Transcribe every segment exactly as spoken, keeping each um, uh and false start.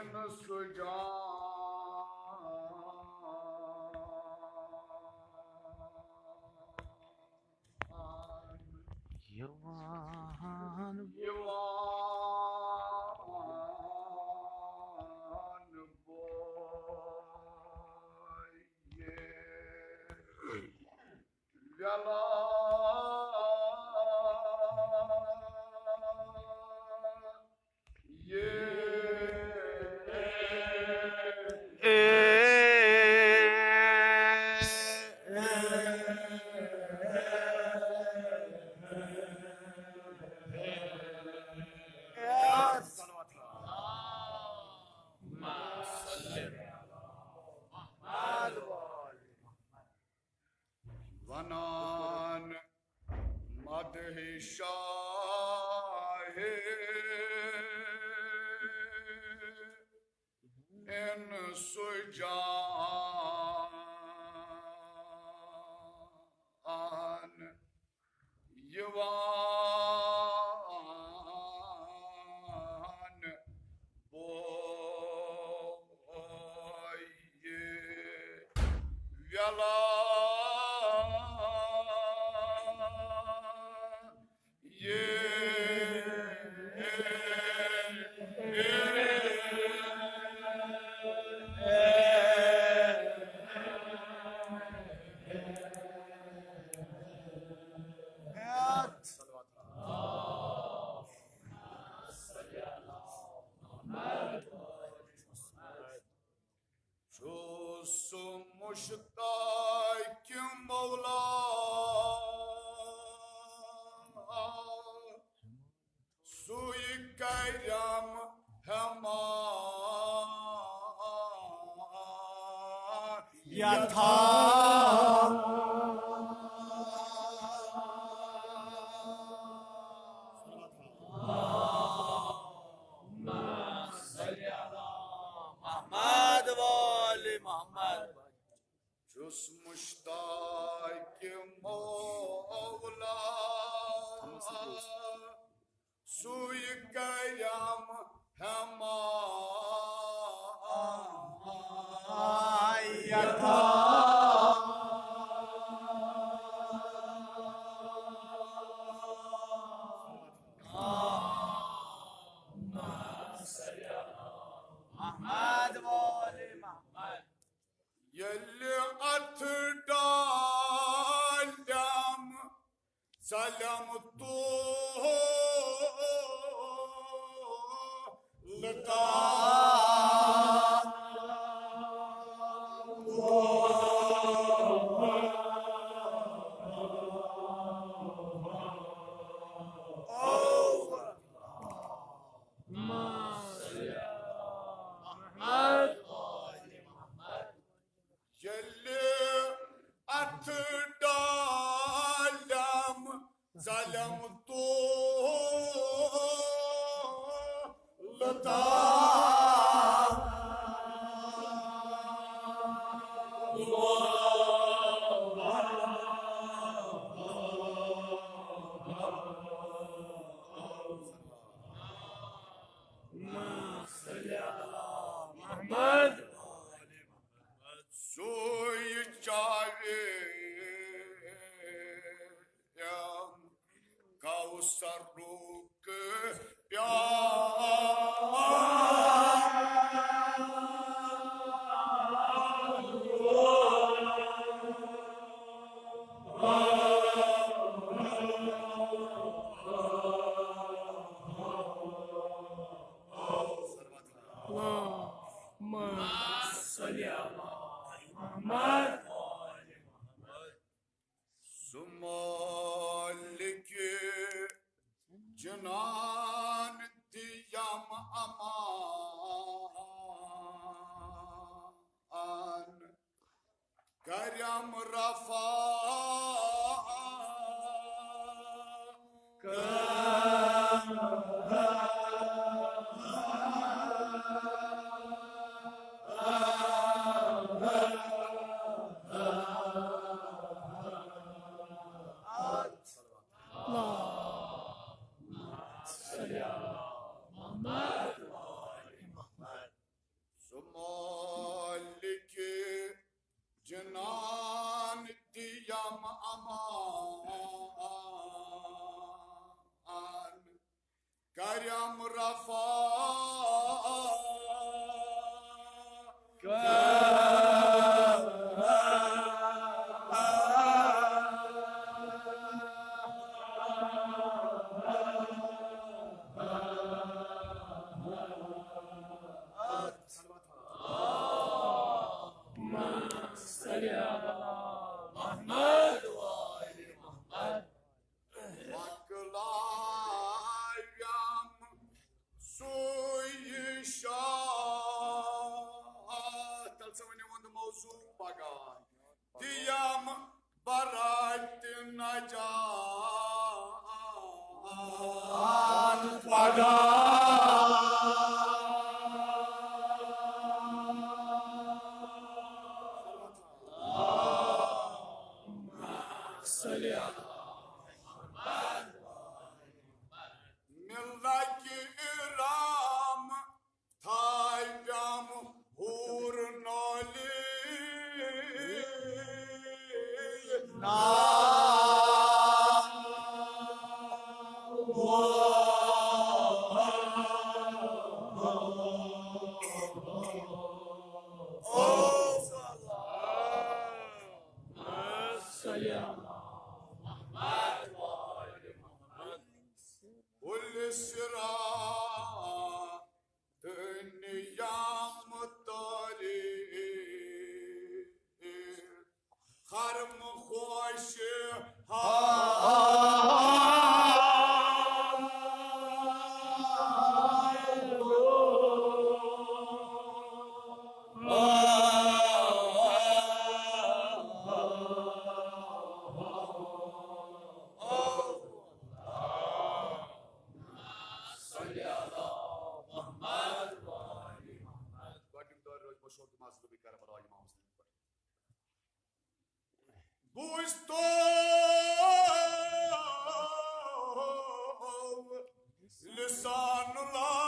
سُہ جان یِوان۔ یِوان بویہِ۔ ویلا یہ ونان مدح شاہ ان سُہ جان یِوان بویہِ۔ ویلا یہ چھُس مشتاق مولا، سُے کرم حمایت۔ محمد وآل محمد۔ چھُس مشتاق مولا، سُے کرم حمایت۔ محمد وآل محمد۔ ییٚلہِ اَتھٕ ڈالٮ۪م ژَلٮ۪م تولہٕ تام۔ ییٚلہِ اَتھٕ ڈالٮ۪م ژَلٮ۪م تولہٕ تام۔ سُے چاوِ کوثرُک پیالہٕ۔ اللهم صل على محمد۔ سُہ مالِکِ جنان دِیم امان، کرم رفا۔ ملک رام تھاے پیام ہور نولی۔ پُل صراط تہٕ نیام تٲریٖخ خرم خوش حال۔ گۄڈٕنیُک دورٕ روزِ مشہوٗر تہٕ مذہبی کربلا امام حسین پٮ۪ٹھ۔ بوٗزتو لسان اللہ۔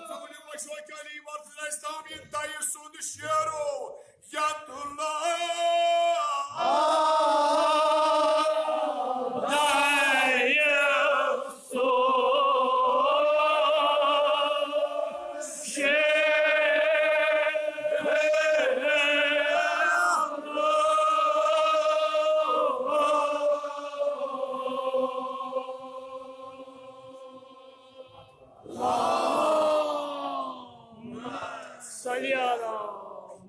ژٕ ؤنِو وۄنۍ چھُوا کیٛاہ علی مرتضی اسلام یہِ دَیہِ سُنٛد شعرو؟ یتھ لوگ صلی علی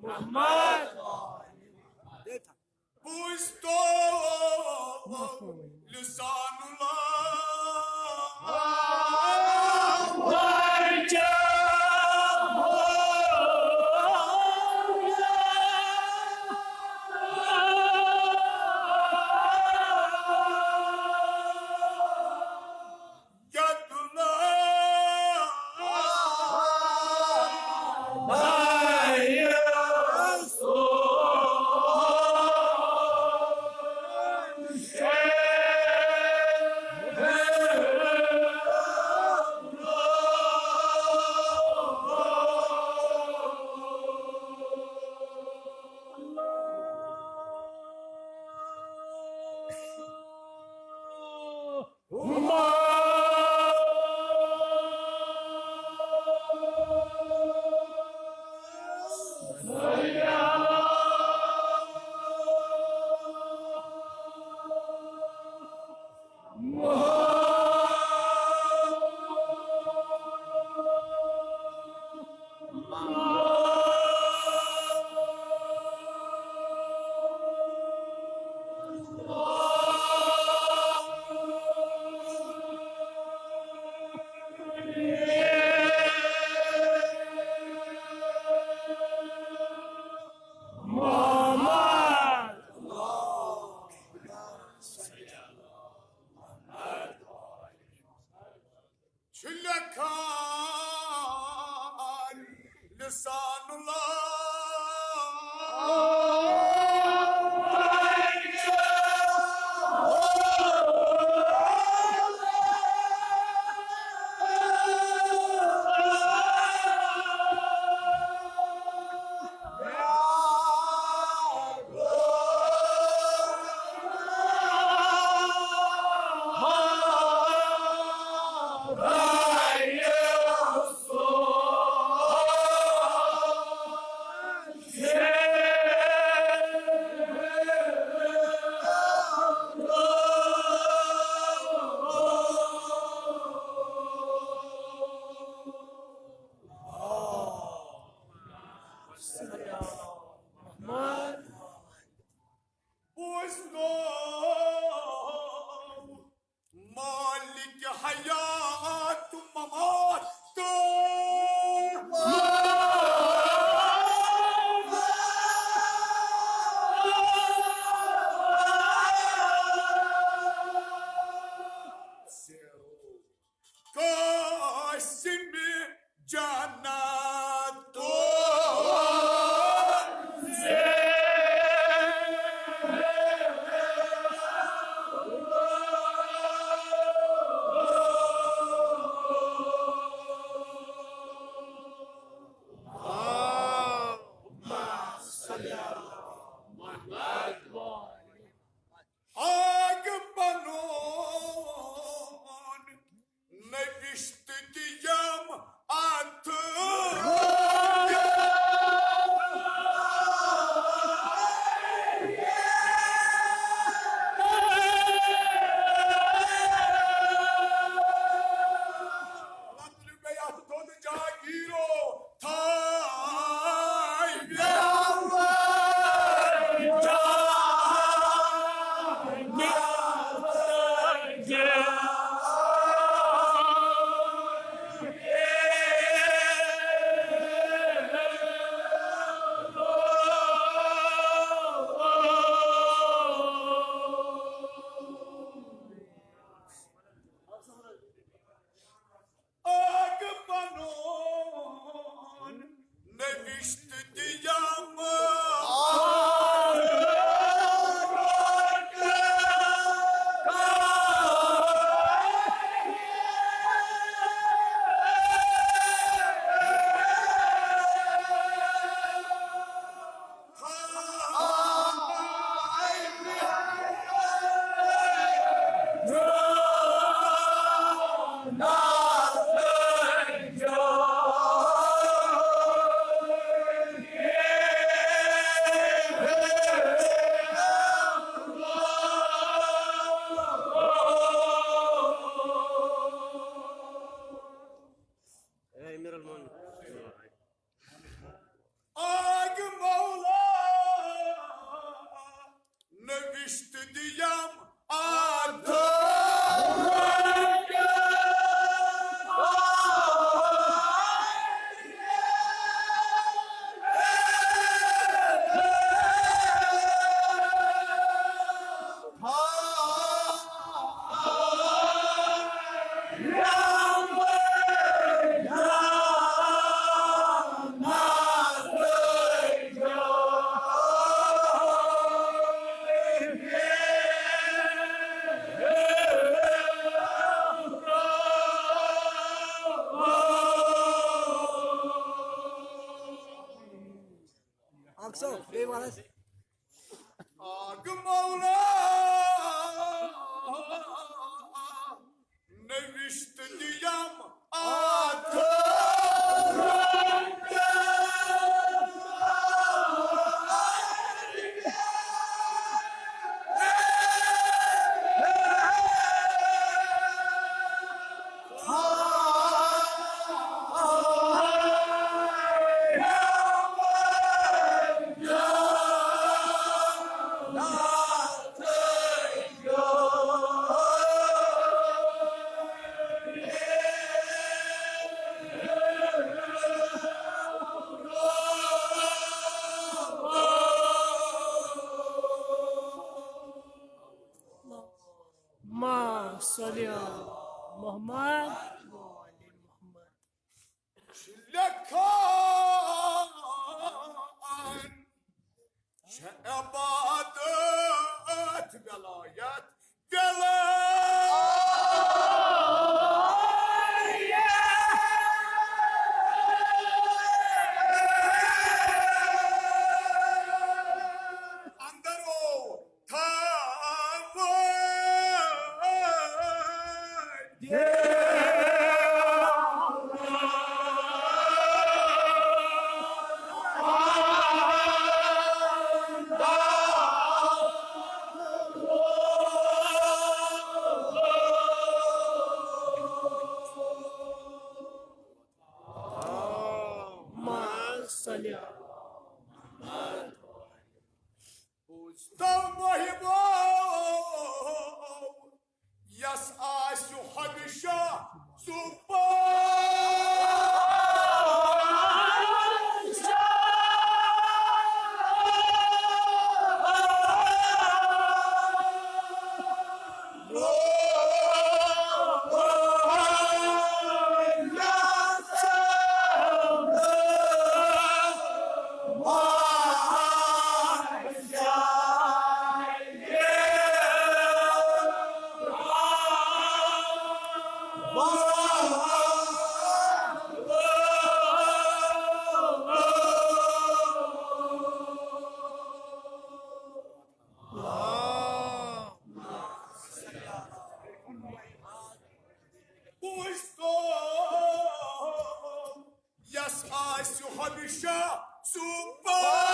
محمد۔ بوٗزتو لسان اللہ۔ چھُ لیکھان لسان اللہ۔ نوشت دیام۔ اے امیر المومنین۔ آگ مولا نوشت دیم آدھا۔ اکھ سو، بیٚیہِ وَن حظ۔ آگ مولا نوشت دیم آدھا۔ ما صلی علی محمد و آل محمد۔ لیکھان چھِ عبادت ولایت ولایت۔ اندر او تھاوان۔ ما صلی علی محمد۔ بوز تو محبو، یس آسہِ ہمیشہ سُہ پادشاہ۔ بوز تو، یس آسہِ ہمیشہ سُہ پادشاہ۔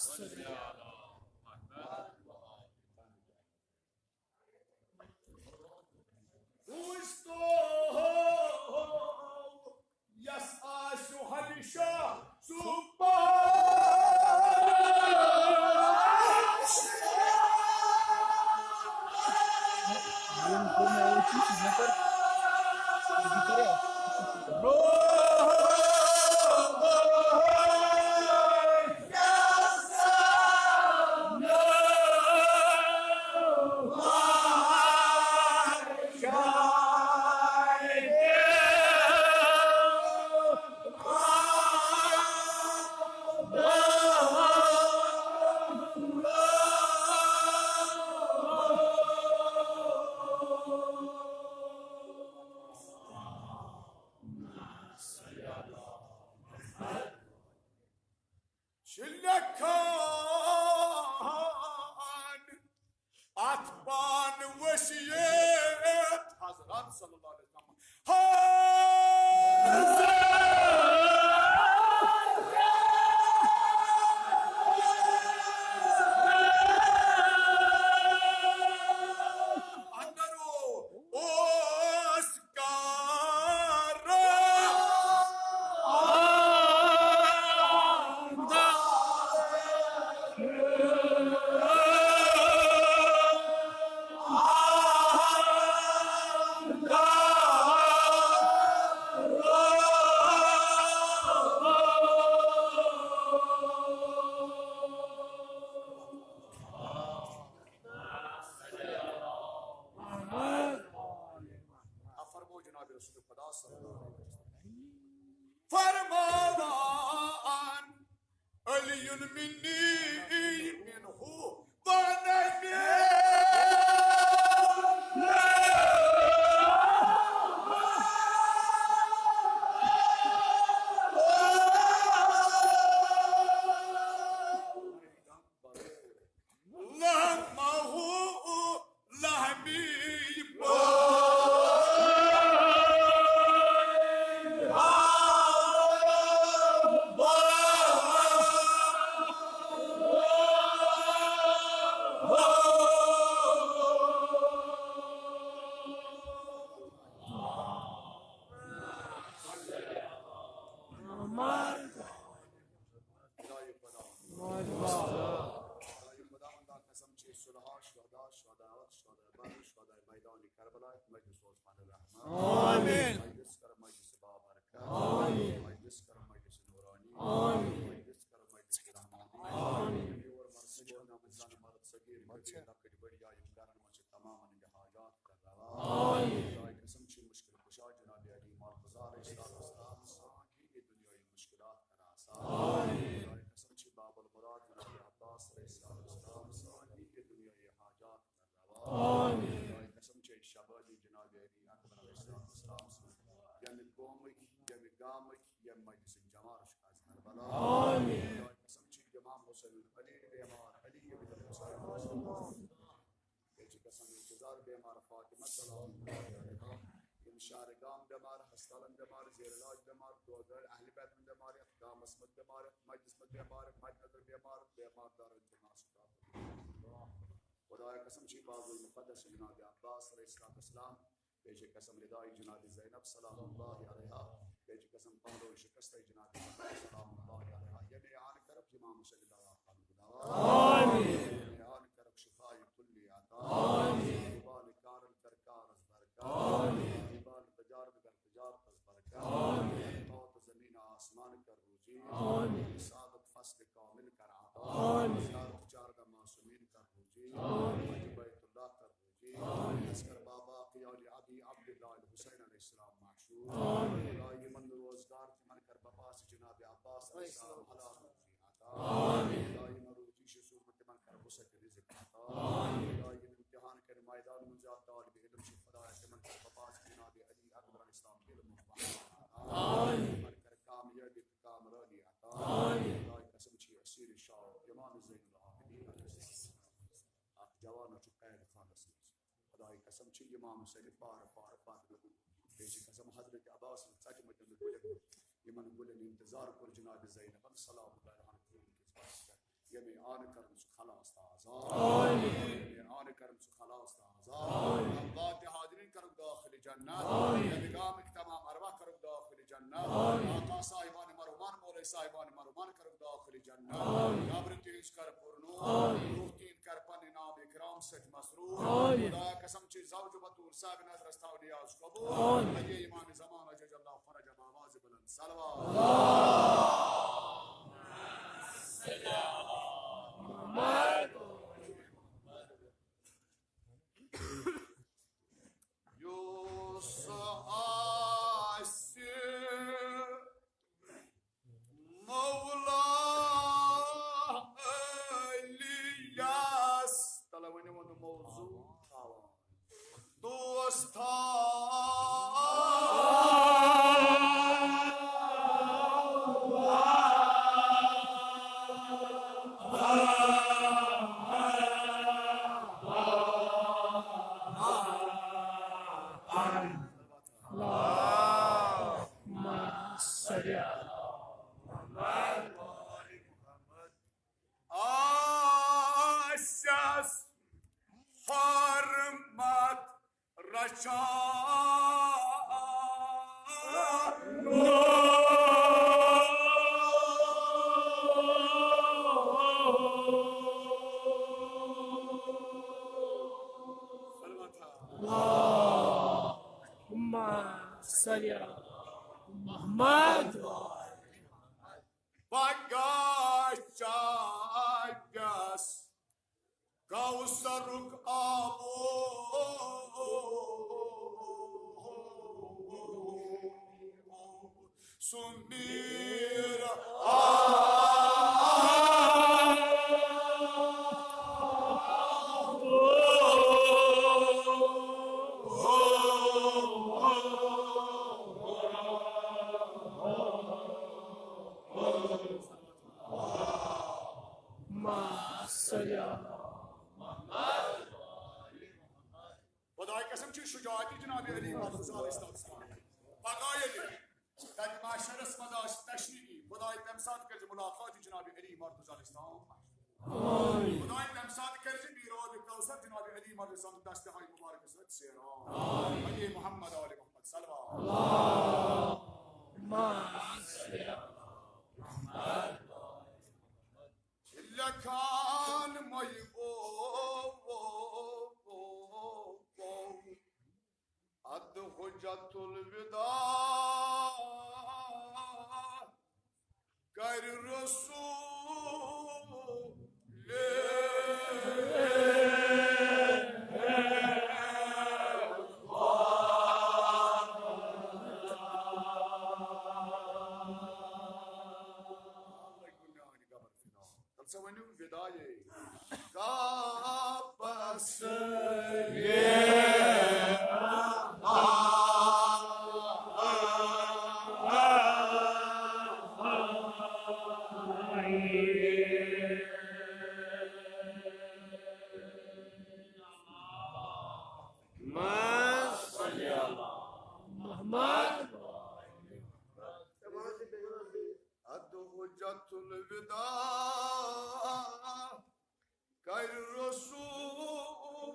صلی علی محمد۔ بوٗزتو یس آسیو ہمیشہ سُہ پاس۔ چھِ لیکھان اتھ پان وصیت حضرت صلی اللہ علیہ وسلم۔ اندر اوس فرمو جناب رسول خدا صلی اللہ علیہ وسلم۔ فرماوان علی منی منہ وانا لحمہ لحمی۔ خداوند۔ خداوند قسم چھ صلحا، شہدا، شہدا، شہدا بدر، شہدا میدان کربلا، مجلس عثمان الرحمن۔ آمین۔ مجلس کر مجلس بابرکت۔ آمین۔ مجلس کر مجلس نورانی۔ آمین۔ مجلس کر مجلس رحمانی۔ آمین۔ اور مرسل نام زن مرد صغیر کبیر لکٹ بڑیا یم کرن مجھ تمام ان حاجات کر روا۔ آمین۔ خدای قسم چھ مشکل کشا جناب علی مال گزار علیہ الصلوۃ والسلام ساکن دنیای مشکلات کر آسان۔ آمین۔ خدای قسم چھ باب المراد جناب عباس علیہ الصلوۃ والسلام ساکن دنیای حاجات کر روا۔ آمین۔ خدای قسم چھ شبانی جناب علی اکبر علیہ الصلوۃ والسلام ساکن یعنی قومک، یعنی گامک، یعنی مجلس جماعت از کربلا۔ آمین۔ خدای قسم چھ امام حسین علی بیمار، علی ابن حسین۔ بیٚیہِ چھِ گژھان انتظار بیمار فاطمہ سلام اللہ علیہا۔ یِم شہر گام بیمار، ہسپتالن بیمار، زیر علاج بیمار، دودٲرۍ اہل بیتن بیمار، یتھ گامس منٛز بیمار، یتھ مسجدس منٛز بیمار، مدِ نظر بیمار، بیمار دارن بیمار سُہ۔ خدایا قسم چھِ باب المقدس جناب عباس علیہ الصلوۃ والسلام۔ بیٚیہِ چھِ قسم ردائی جناب زینب سلام اللہ علیہا۔ بیٚیہِ چھِ قسم پہلو شکستہ جناب زینب سلام اللہ علیہا۔ ییٚمہِ آن کرب امام حسین دوا خان دوا۔ آمین۔ ییٚمہِ آن کرب شفای کلی عطا۔ آمین۔ زبان کارن کر کارس برکت۔ آمین۔ زبان تجارت کر تجارتس برکت۔ آمین۔ موت زمین آسمان کر روزی۔ آمین۔ سعادت فصل کامل کر عطا۔ آمین۔ زیارت چاردہ معصومین کر روزی۔ آمین۔ حج بیت اللہ کر روزی۔ آمین۔ اَسہِ کر بابا قیال ابی عبداللہ الحسین علیہ السلام معشوق۔ آمین۔ خدا یِمن روزگار تِمن کر بابا سے جناب عباس علیہ السلام حلال روزی عطا۔ آمین۔ خدا یِمن روزی شے سوٗزمُت تِمن کر وسعت رزق عطا۔ آمین۔ خدا یِم امتحان کر میدان منٛز یا طالب علم چھِ خدا تِمن کر بابا سے جناب علی اکبر علیہ السلام علم و فہم عطا۔ آمین۔ تِمن کر کامیٲبی تہٕ کامرٲنی عطا۔ آمین۔ خدای قسم چھِ اسیر شاہ امام زین العابدین علیہ السلام۔ اکھ جوان چھُ قید خانس منٛز۔ خدای قسم چھِ امام حسین پارٕ پارٕ پتہٕ۔ بیٚیہِ چھِ قسم حضرت عباس ژٹمٕتٮ۪ن گُلٮ۪ن، یِمن گُلٮ۪ن انتظار کوٚر جناب زینبن سلام اللہ علیہا۔ ییٚمہِ آنہٕ کرن سُہ خلاص تہٕ آزاد۔ آمین۔ ییٚمہِ آنہٕ کرن سُہ خلاص تہٕ آزاد۔ آمین۔ اموات حاضرین کرن داخل جنت۔ آمین۔ ییٚمہِ گامٕکۍ تمام ارواح کرن داخل جنت۔ آمین۔ آقا صاحبان مرحومان، مولوی صاحبان مرحومان کرن داخل جنت۔ آمین۔ قبر تہنٛز کر پُرنور۔ آمین۔ روح تہنٛد کر پننہِ نام اکرام سۭتۍ مسرور۔ آمین۔ خدایا قسم چھِ زوج بطول صاحب نظرس تھاو نیاز قبول۔ آمین۔ اے امام زمان عجل اللہ فرج آواز بلند صلوات۔ یُس آسہِ مولا علیَس، تَلہٕ ؤنِو وَنُن موضوع تھاوان۔ دوستان۔ اللهم صل على محمد۔ آسٮ۪س حرمت رچھان۔ اللهم صل على محمد۔ پگاہ چاہیس کوثرُک آب۔ سُہ میٖر آب۔ اللهم صل على محمد۔ خداے قسم چھُ شجاعت جناب علی مرتضی علیہ السلام۔ پگاہ ییٚلہِ تَتہِ محشرس منٛز آسہِ تشریح، خداے تَمہِ ساتہٕ کٔرۍ زِ ملاقات جناب علی مرتضی علیہ السلام۔ آمین۔ خداے تَمہِ ساتہٕ کٔرۍ زِ میٖرابِ کوثر جناب علی مرتضی سٕنٛدِ دستہِ ہائے مبارک سۭتۍ سیراب۔ آمین۔ علی محمد آل محمد صلوات۔ اللهم صل على محمد۔ لیکھان مے او، او، او، او۔ ادٕ حجت الوداع کر رسول۔ تَلہٕ سا ؤنِو ودایے۔ کعبس محمد۔ ادٕ حجت الوداع کر رسول۔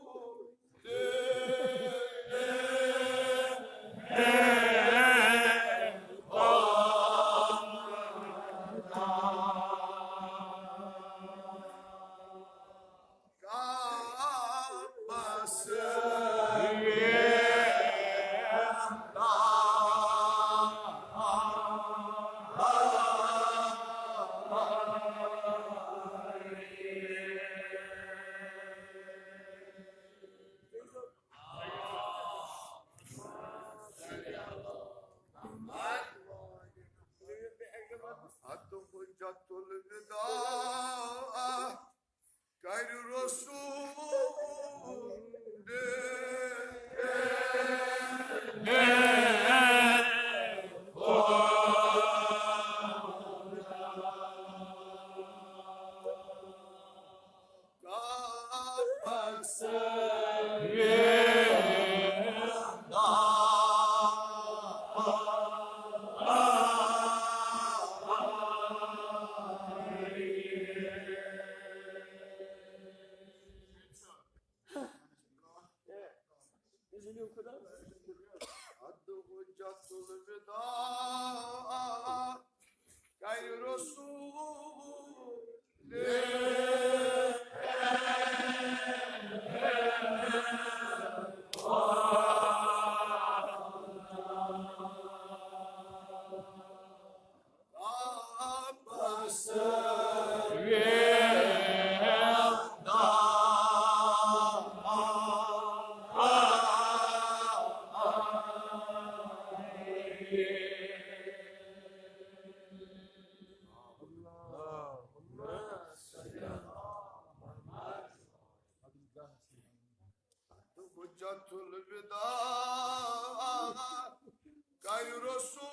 ادٕ حجت الوداع کر رسول۔ حد حجت الوداع کرِ رسول حجت الوداع کرِ رسول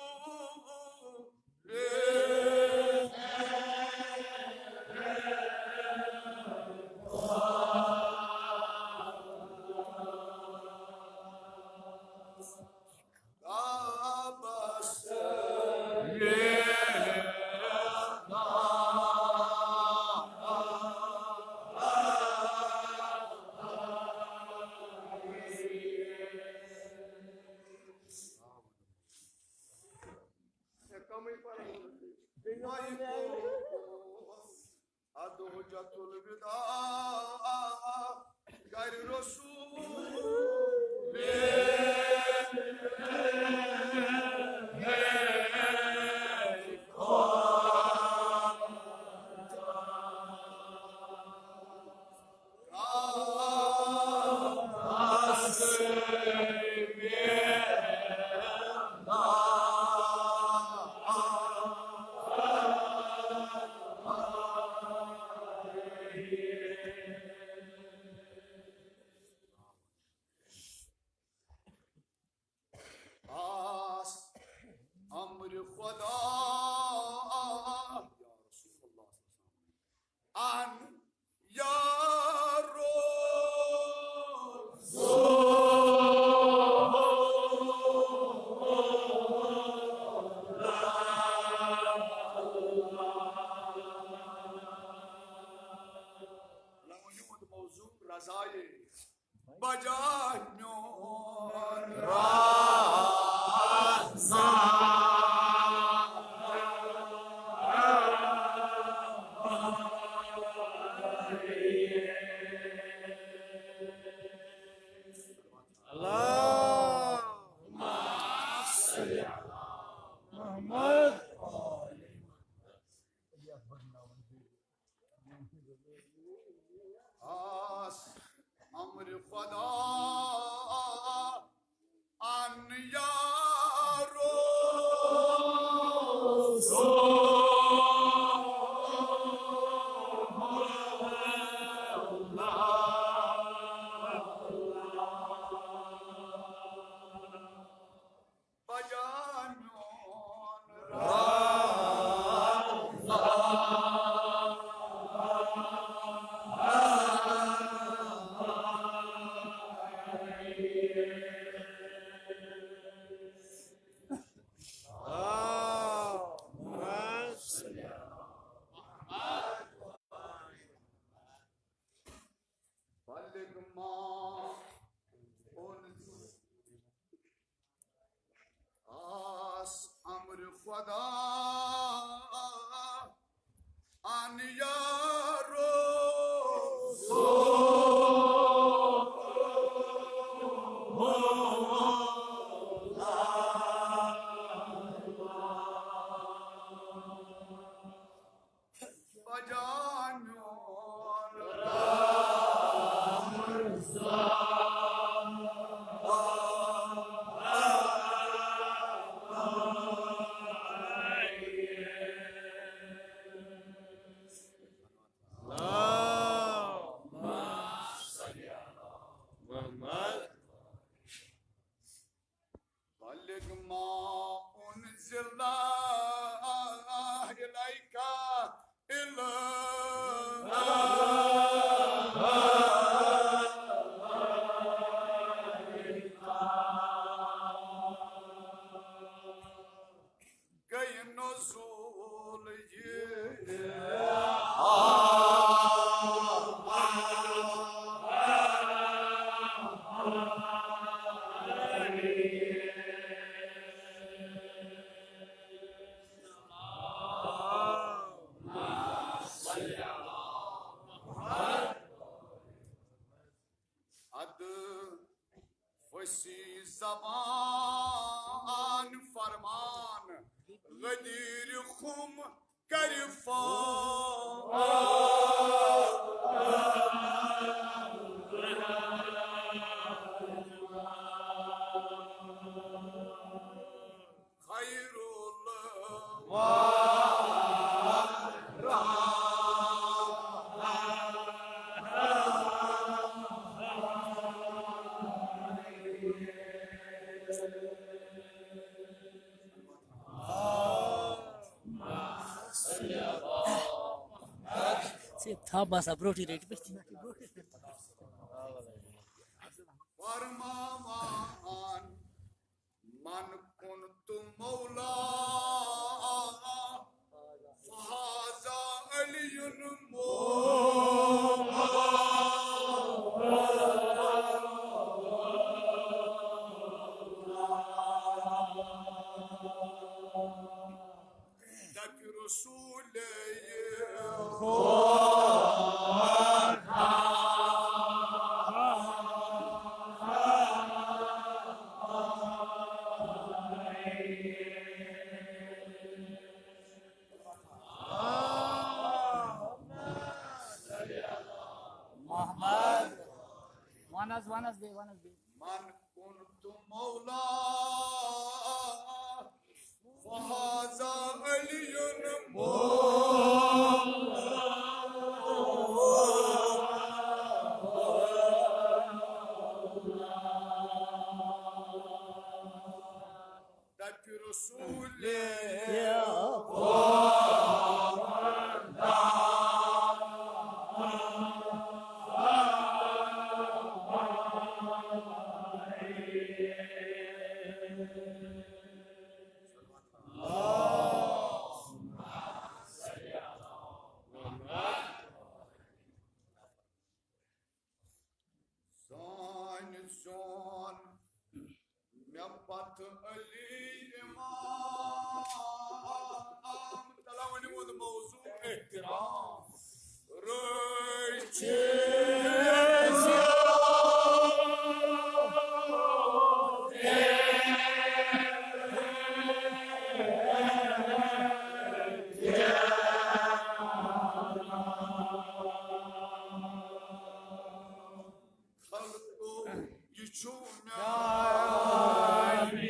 ادٕ حجت الوداع کرِ رسول آس امر خدا، یا رسول اللہ صلی اللہ علیہ وسلم۔ ان یارو موضوع رضایے بجا میون راز۔ اللهم صل على محمد۔ آس امر خدا ان یارو بجا میون راز۔ بلغ ما انزل۔ آس امر خدا ان یارو بجا میون راز۔ سی زبان فرمان غدیر خم کرِ فان۔ خیر الورا۔ ژےٚ تھپھ باسان برٛونٛٹھٕے رٔٹۍ مٕتۍ۔ فرماوان من كنت مولا فهذا علي مولا۔ دپہِ رسول خدا۔ محمد۔ وَن حظ، وَن حظ بیٚیہِ، وَن حظ بیٚیہِ۔ من كنت مولا فهذا علي مولا۔ دپہِ رسول خدا۔ سانہِ زیوٗن مےٚ پتہٕ علی امام۔ تلا ؤنِو وۄنۍ موضوع احترام۔ رٔچھِنۍ خلقو، یہِ چھُ میانہِ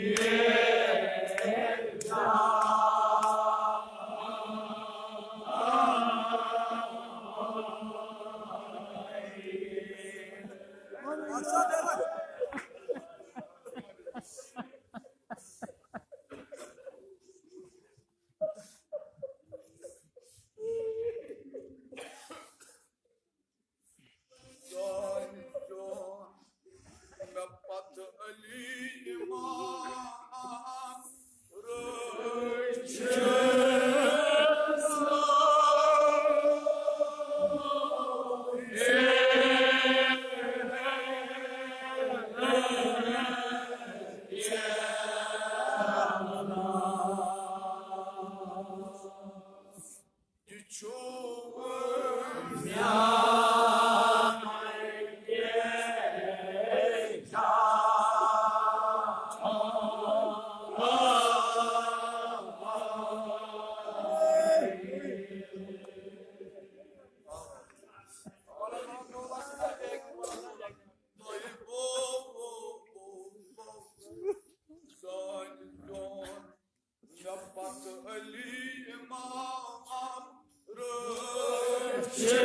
سانہِ زیوٗن مےٚ پتہٕ علی امام۔ رٔچھِنۍ یہِ چھُ سانہِ زیوٗن مےٚ پتہٕ علی امام۔ رٔچھِنۍ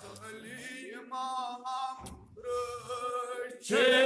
علی امام رٔچھِتھ۔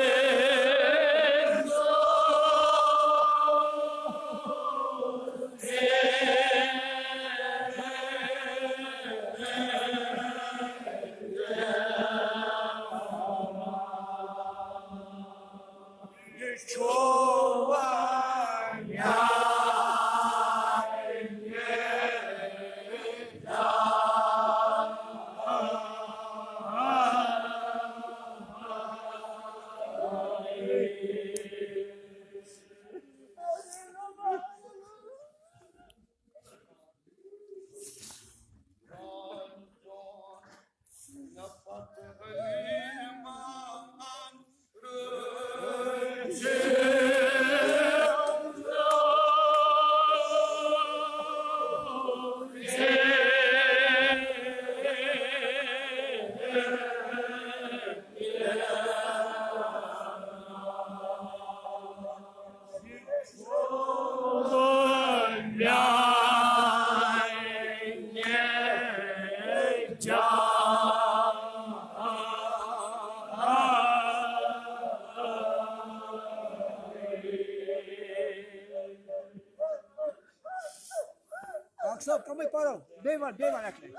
ڈاکٹر صٲب، کمٕے پرو؟ بیٚیہِ وَن، بیٚیہِ وَن اَکہِ لَٹہِ۔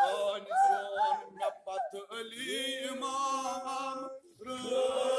سٲنۍ سون مےٚ پتہٕ علی امام رٔچھِتھ۔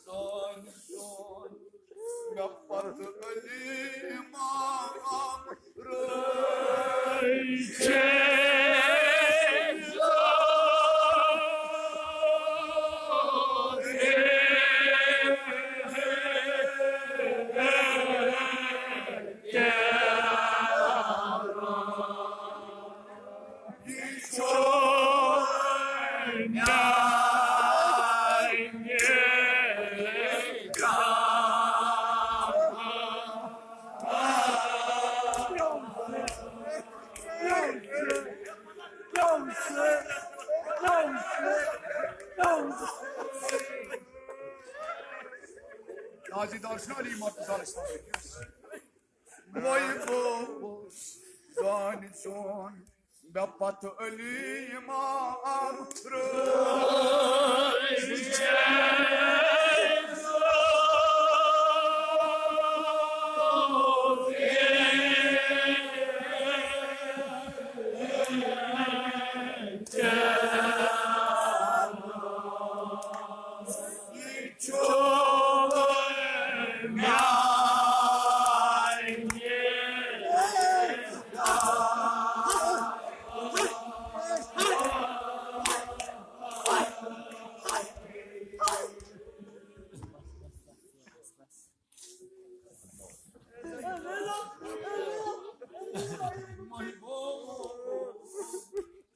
سون سون مےٚ پتہٕ علی امام رٔچھِتھ۔ قاضی دار چھُنہ علی مرتضی علیہ السلام۔ وۄنۍ گوٚو زانہِ چون مےٚ پتہٕ علی امام رٲضۍ۔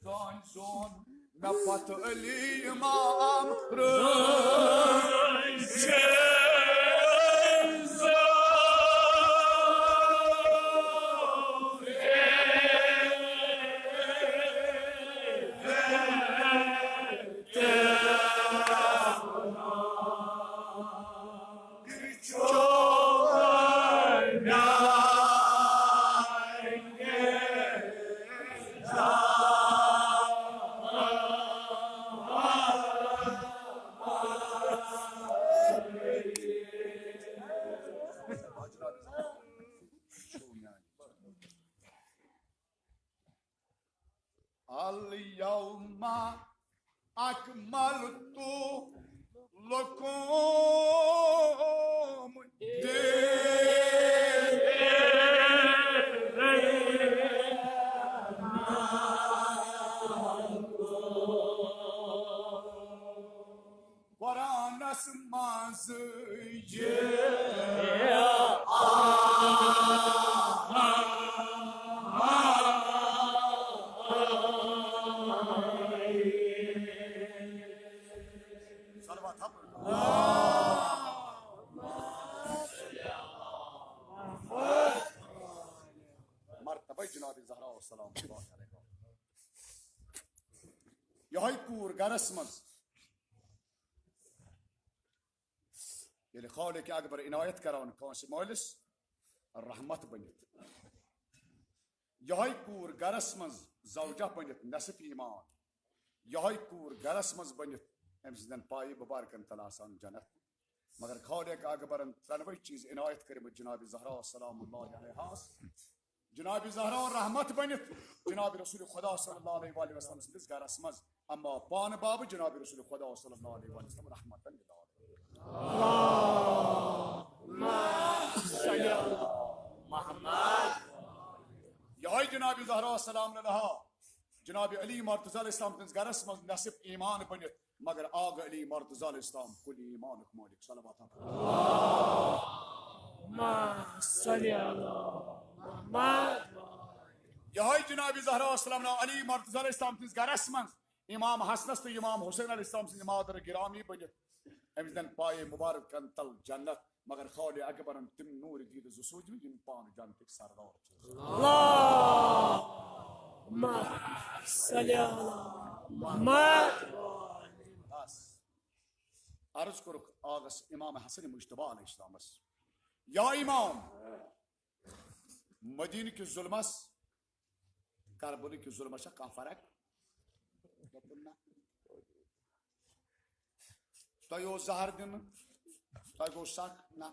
سون سون مےٚ پتہٕ علی امام رٲضۍ۔ الیوم اکملت لکم دین۔ قرآنس منٛز یہِ صلوات ہا پٔرِو۔ مرتبہ جناب زہرا سلام اللہ علیہا۔ یہے کوٗر گرس منٛز ییٚلہِ خالق اکبر عنایت کران کٲنٛسہِ مٲلِس رحمت بٔنِتھ، یہے کوٗر گرس منٛز زوجہ بٔنِتھ نصف ایمان، یہے کوٗر گرس منٛز بٔنِتھ أمۍ سٕنٛدٮ۪ن پایہِ مُبارکن تل آسان جنت۔ مگر خالق اکبرن ترٛٮ۪نوَے چیٖز عنایت کٔرمٕتۍ جناب زہرا سلام اللہ علیہاس۔ جناب زہرا رحمت بٔنِتھ جناب رسول خدا صلی اللہ علیہ وآلہ وسلم سٕنٛدِس گرس منٛز، اما پانہٕ بابہٕ جناب رسول خدا صلی اللہ علیہ وآلہ وسلم رحمتن للعالمین۔ یہے جناب زہرا سلام اللہ، جناب علی مرتضی علیہ السلام سٕنٛدِس گرس منٛز نصف ایمان بٔنِتھ، مگر آغا علی مرتضی علیہ السلام کل ایمانک مالک۔ صلوات ہا پٔرِو۔ اللہم صل علی محمد۔ یہے جناب زہرا سلام اللہ علی مرتضی علیہ السلام سٕنٛدِس گرس منٛز امام حسنس تہٕ امام حسین علیہ السلام سٕنٛدِ مادر گرامی بٔنِتھ أمۍ سٕنٛدٮ۪ن پایہِ مُبارکن تل جنت۔ مگر خالق اکبرن تِم نوٗرِ دیٖدٕ زٕ سوٗزمٕتۍ یِم پانہٕ جنتٕکۍ سردار چھِ۔ اللہم صل علی محمد۔ بس۔ عرض کوٚرُکھ آغس امام حسن مجتبیٰ علیہ السلامس، یا امام، مدینہ کِس ظلمس، کربلہٕ کِس ظلمس چھا کانٛہہ فرق؟ دوٚپُن، نہ۔ تۄہہِ اوس زہر دِنہٕ، تۄہہِ گوٚو سکھ؟ نہ۔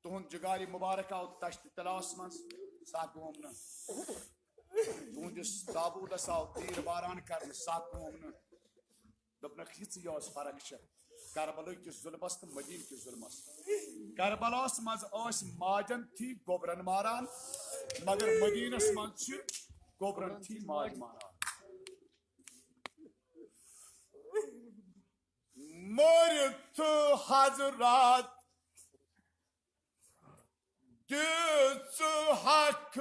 تُہُنٛد جگارِ مُبارک آو تشتِ طلاہس منٛز، سکھ گوم نہٕ۔ تُہنٛدِس تابوٗتس آو تیٖر باران کرنہٕ، سکھ گوم نہٕ۔ دوٚپنکھ، یِژٕے یٲژ فرق چھےٚ کربلہٕ کِس ظلمس تہٕ مدینہٕ کِس ظلمس۔ کربلاہس منٛز ٲسۍ ماجن تھی گوبرن ماران، مگر مدینس منٛز چھِ گوبرن تھی ماجہِ ماران۔ مٲرِتھ حضرات دِژ حق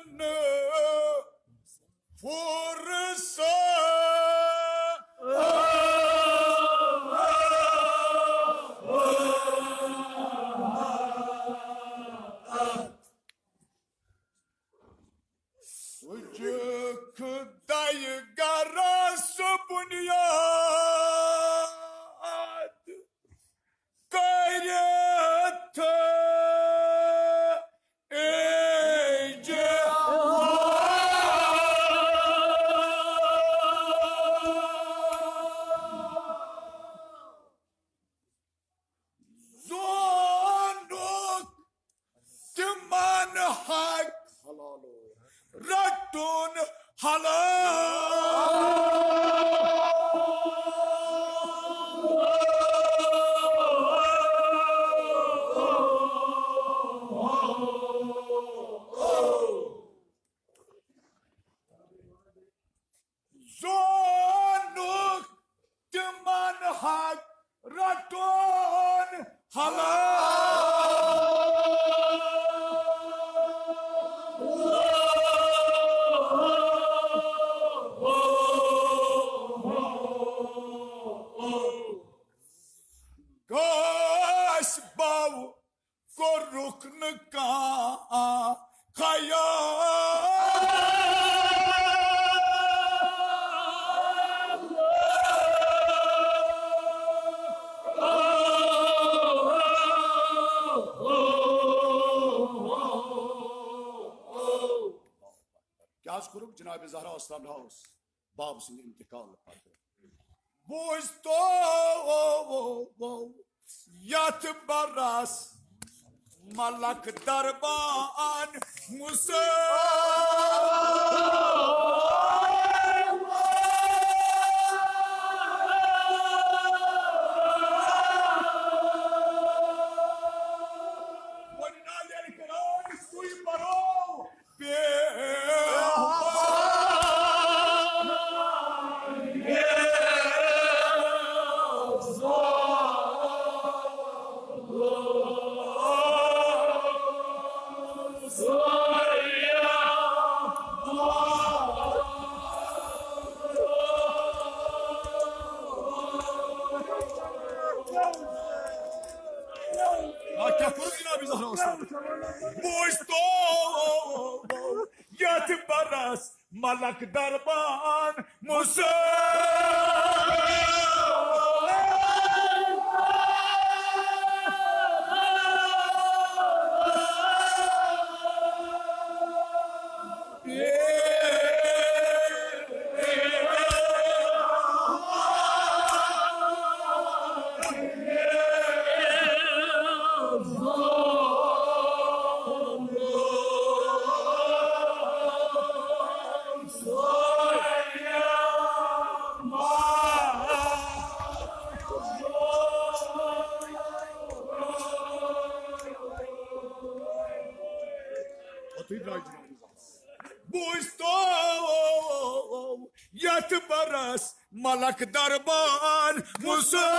نہٕ فرصت۔ سُجہِ خدایہِ گرس بُنیاد کٔرِتھ ایجہِ زونُکھ تِمن حق رٹُن حلال۔ زونُکھ تِمن حق رٹُن حلال۔ گاش باو کوٚرُکھ نہٕ کانٛہہ خیال۔ کیٛازِ کوٚرُکھ؟ جناب زہرا اسلام ہاوس باب سٕنٛدِ انتقال پتہٕ۔ بوٗزتو یتھ برس ملک دربان مسلم۔ ملک دربان مسلم۔ بوٗزتو یتھ برس ملک دربان مسلم۔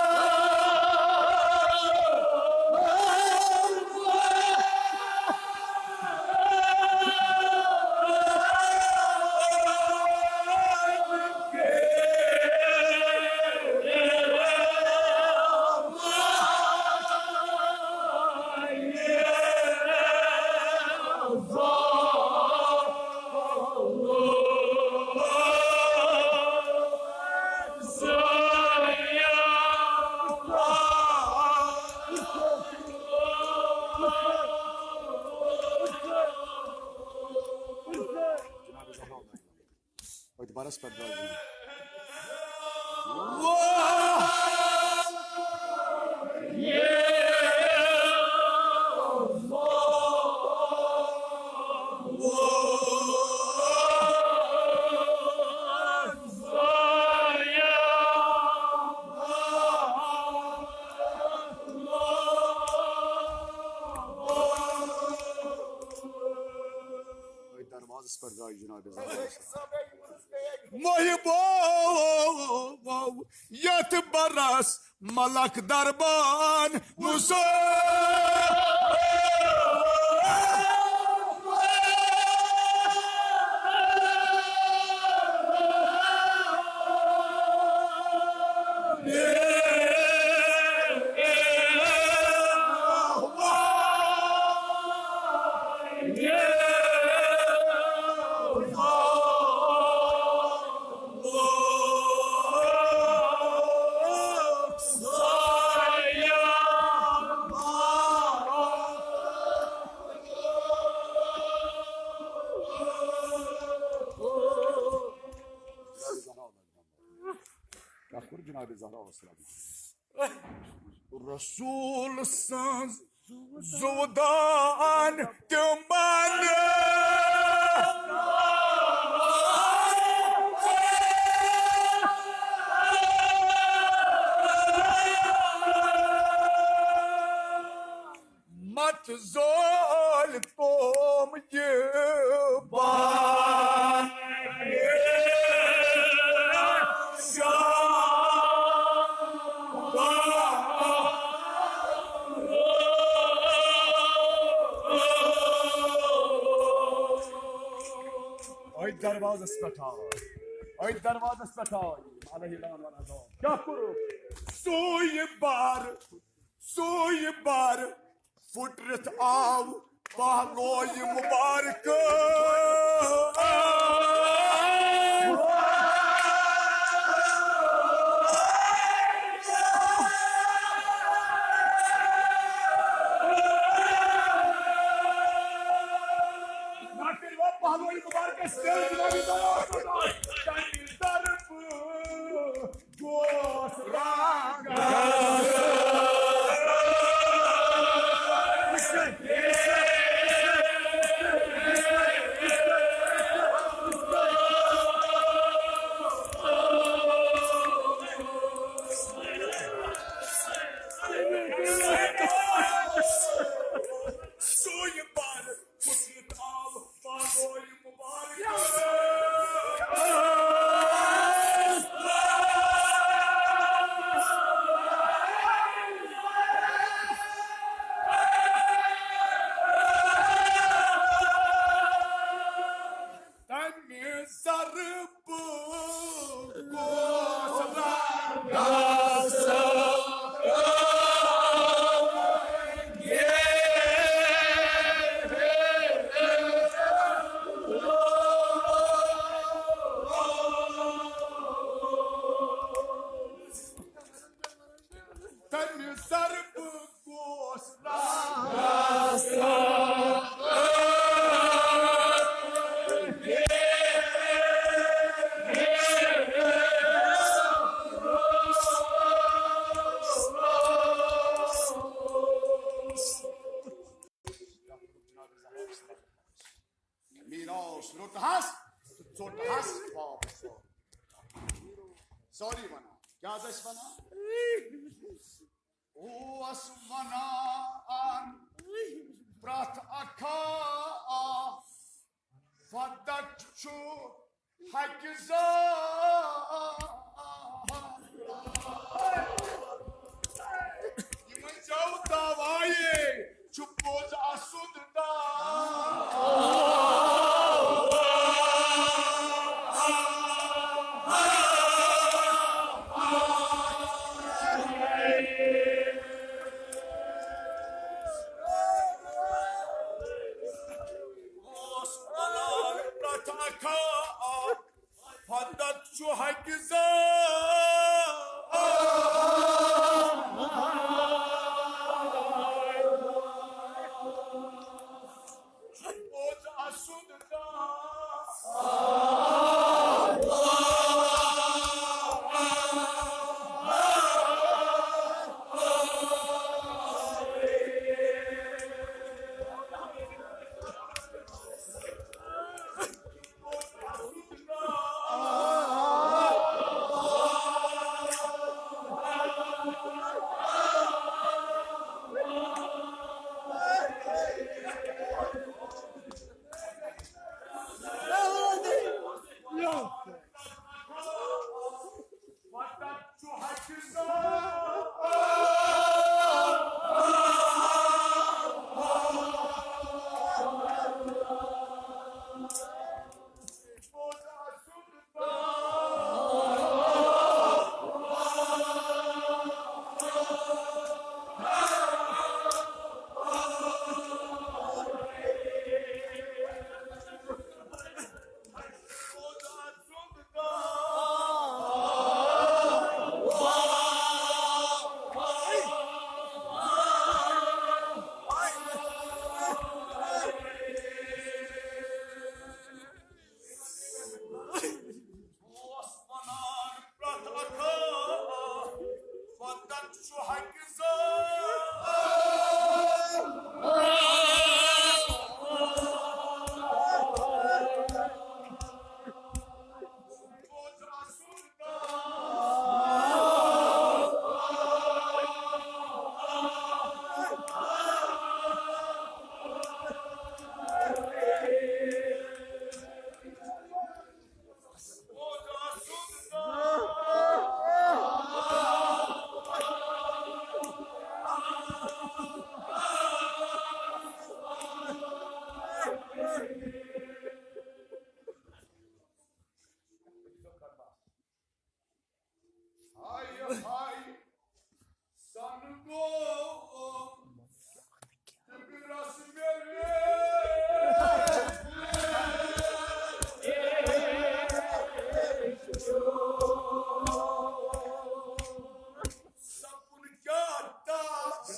أتھۍ بَرَس پٮ۪ٹھ درٛاو جِناب۔ أتھۍ دروازس پٮ۪ٹھ درٛاے جناب زہرا۔ محبو یتھ برس ملک دربان مسلم۔ کیٛاہ کوٚر جناب زہرا علیہ السلام؟ رسول سٕنٛز زُودان تِمن۔ مت زول قوم یہ بان۔ أتھۍ دروازس پٮ۪ٹھ آو، أتھۍ دروازس پٮ۪ٹھ آو۔ علیہ السلام ونان، کیٛاہ کوٚرُکھ؟ سُے بار، سُے بار پھُٹرِتھ آو پہلوی مبارک۔ پہلوی مبارکس طرف سُے بار پھُٹرِتھ آو پہلوی مبارک۔ اوس، روٚٹہَس، ژوٚٹہَس واپس۔ سوری ونان، کیٛاہ حظ ٲسۍ ونان؟ اوس ونان پرٛٮ۪تھ اکھا، فدک چھُ حقہِ زا۔ یِمن چھَو دعوایے، چھُ پوٚز اَسُنٛد دعوا۔ اوس ونان پرٛٮ۪تھ اکھا، فدک چھُ حقہِ زا۔ پوٚز اَسُنٛد دعوا۔ اوس ونان پرٛٮ۪تھ اکھا، فدک چھُ حقہِ زا۔ ہاے ہاے، سن گوٚو جگرس مےٚ۔ سپُن کیٛاہ تس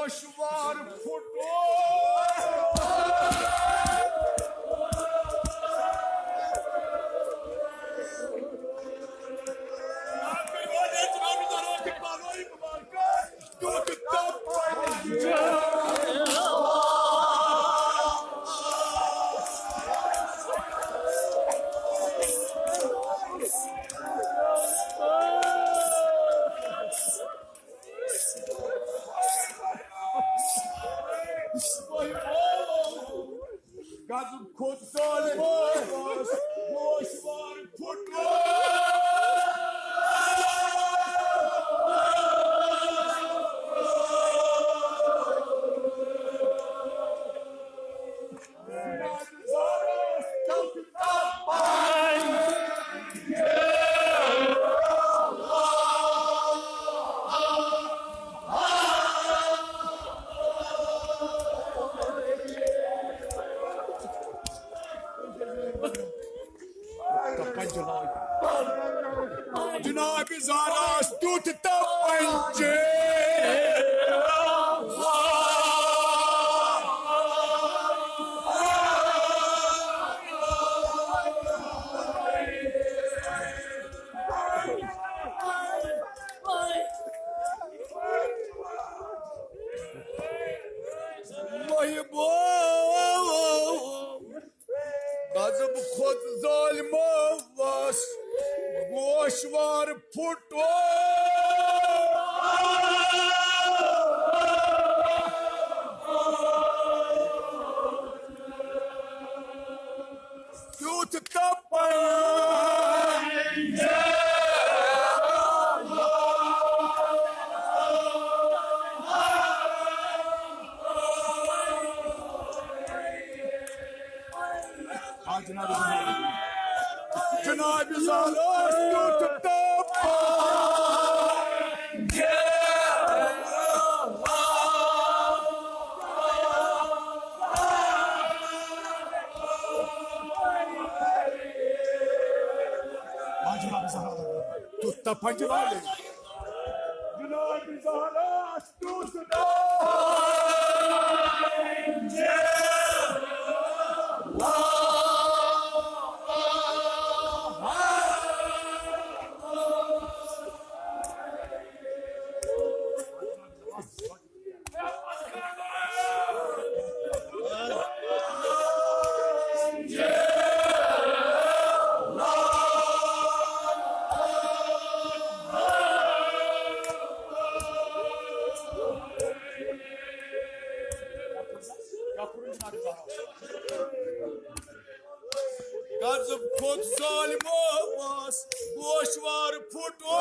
دُشوار پھُٹو۔ غضب کھوٚت ظالمس، گوشوار پھُٹو۔ جناب زاراس تیُتھ تہٕ پنچے۔ محبوب غضب کھوٚت ظالمس، گوشوار پھُٹو۔ تیُتھ تہٕ پنچے۔ آ جناب زہرا۔ جناب زہرا، تیُتھ تہٕ پنچے۔ آ جناب زہرا، تیُتھ تہٕ پنچے۔ جناب زہرا، تیُتھ تہٕ پنچے۔ غضب کھوٚت ظالمس، گوشوار پھُٹو۔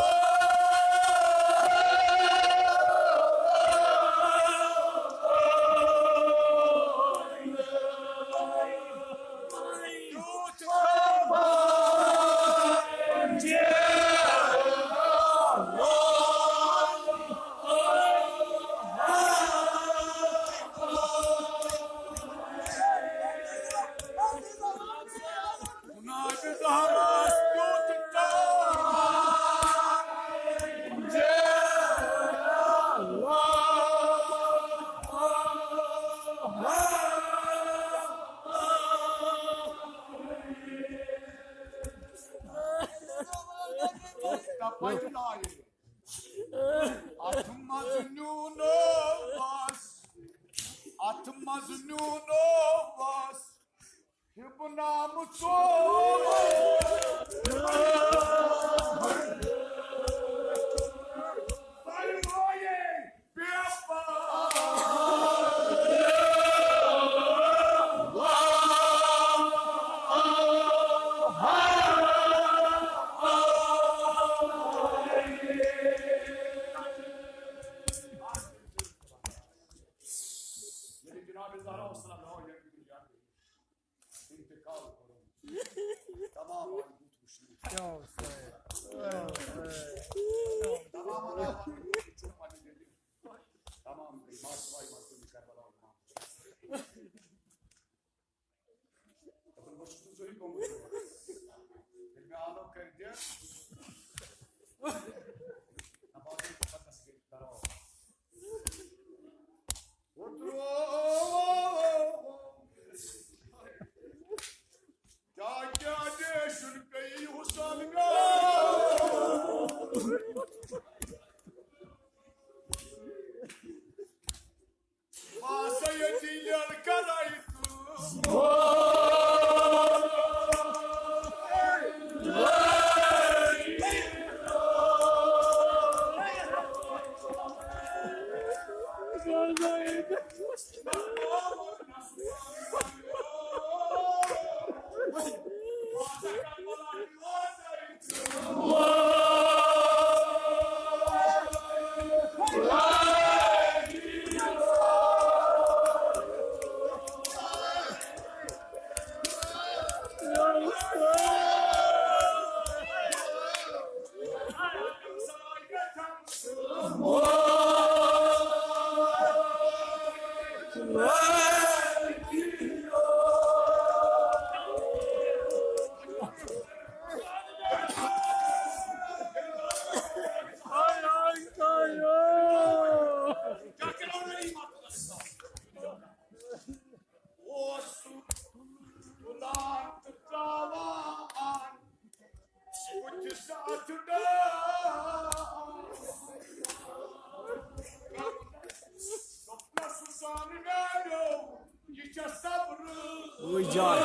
اتھ منٛز نیوٗ نہٕ بس، اتھ منٛز نیوٗ نہٕ بس۔ حب نام ژوٚل۔ ییٚلہِ جناب زہرا صلی اللہ علیہ وسلم انتقال کوٚرُن، تمام آیہِ بُتھ وٕچھنہٕ۔ تمام آیہِ بُتھ وٕچھُن پننہِ دِلہِ۔ تمام گٔے ماسہٕ وایہِ مظلوٗم کربلا۔ دوٚپُن، بہٕ چھُس نہٕ زٕہٕنۍ گوٚمُت یور۔ ییٚلہِ مےٚ آلو کٔرۍ دِتھ، نہ باقٕے بہٕ پتہٕ گٔے درو۔ اوسُکھ تُلان تہٕ ترٛاوان بُتھِ ساتھ ڈاے۔ دوٚپنَس، "سُہ سان میٛانیو، یہِ چھےٚ صبرٕ۔" وٕے جان۔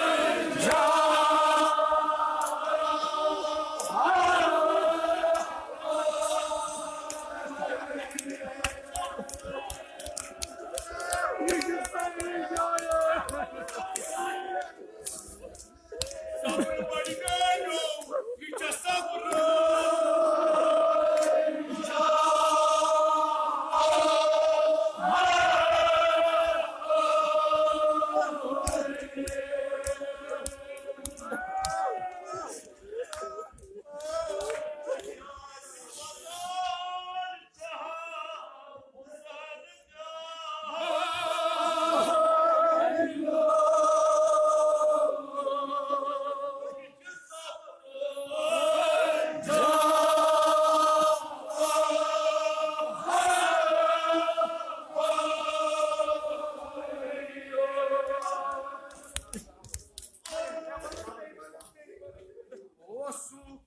اوسُکھ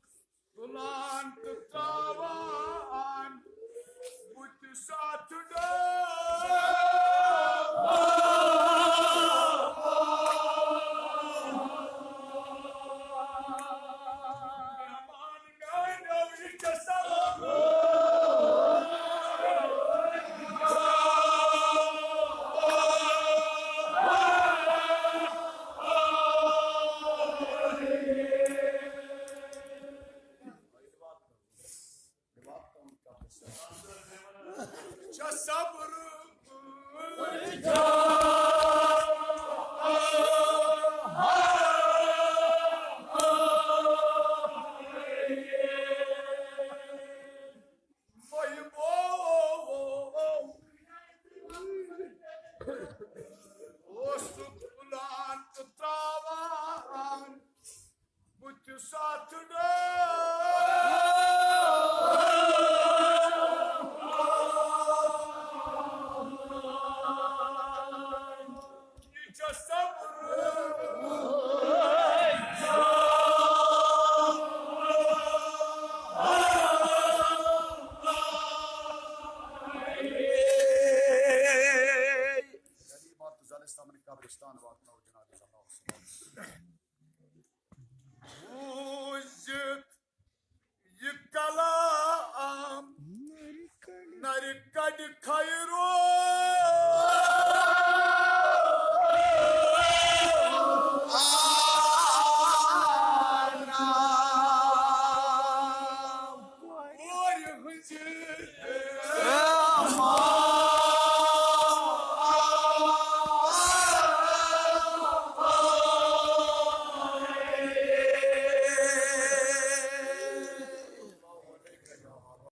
تُلان تہٕ ترٛاوان بُتھِ ساتھ ڈاے۔ اوسُکھ تُلان تہٕ ترٛاوان بُتھِ ساتھ ڈاے۔ یہِ چھےٚ صبرٕ۔ غریبان تہٕ زالِستان قبرستان واتنٲو جناب زمانس۔